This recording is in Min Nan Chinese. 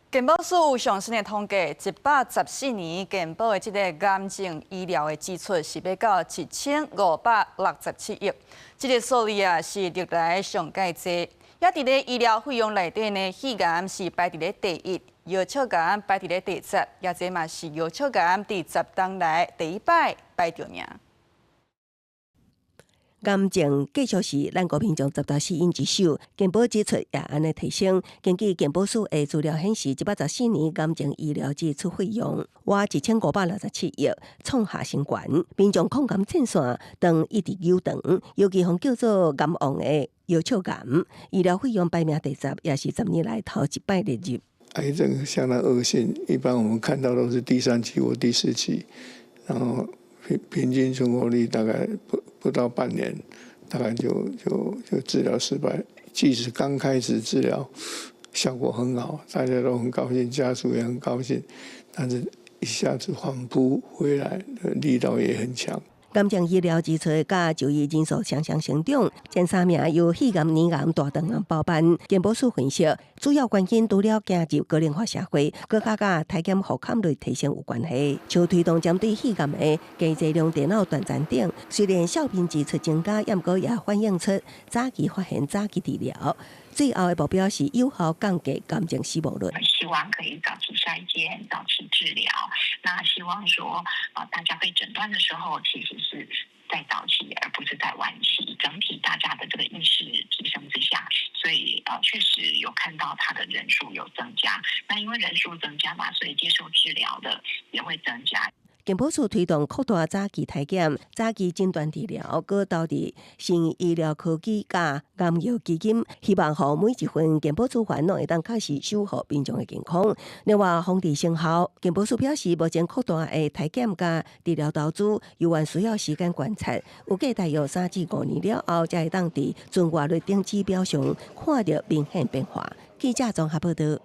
健保署有上新的統計，114年健保的這个癌症醫療的支出是欲到1567億，這个數字啊是歷來上蓋濟。也佇咧醫療費用內底呢，肺癌是排佇咧第一，腰尺癌排佇咧第十，也這嘛是腰尺癌佇10冬來第一擺排著名。癌症繼續是咱國民眾十大死因之首，健保支出也按呢提升。根據健保署的資料顯示，114年癌症醫療支出費用倚1567億，創下新高。民眾抗癌戰線當一直悠長，尤其予叫做癌王的腰尺癌，醫療費用排名第十，也是10年來頭一擺列入。癌症相當惡性，一般我們看到都是第三期或第四期，然後平均存活率大概不到半年，大概就治療失敗。即使剛開始治療效果很好，大家都很高興，家屬也很高興，但是一下子反撲回來，力道也很強。癌症醫療支出佮就醫人數雙雙成長，前三名由肺癌、乳癌、大腸癌包辦。健保署分析，主要原因除了走入高齡化社會，閣較佮體檢復勘率提升有關係。像推動針對肺癌的低劑量電腦斷層等，雖然效品支出增加，毋過也反映出早期發現、早期治療。最後的目標是有效降低癌症死亡率。希望可以早期篩檢、早期治療。那希望說啊，大家被診斷的時候，其實是在早期，而不是在晚期。整體大家的這個意識提升之下，所以啊，確實有看到他的人數有增加。那因為人數增加嘛，所以接受治療的也會增加。健保署推動擴大早期體檢、早期診斷治療，閣投入新醫療科技佮癌藥基金，希望予每一份健保資源攏會當確實守護民眾的健康。另外，防治成效，健保署表示，目前擴大的體檢佮治療投資，猶原需要時間觀察，預計大約3至5年了後，才會當佇存活率等指標上看著明顯變化。記者綜合報道。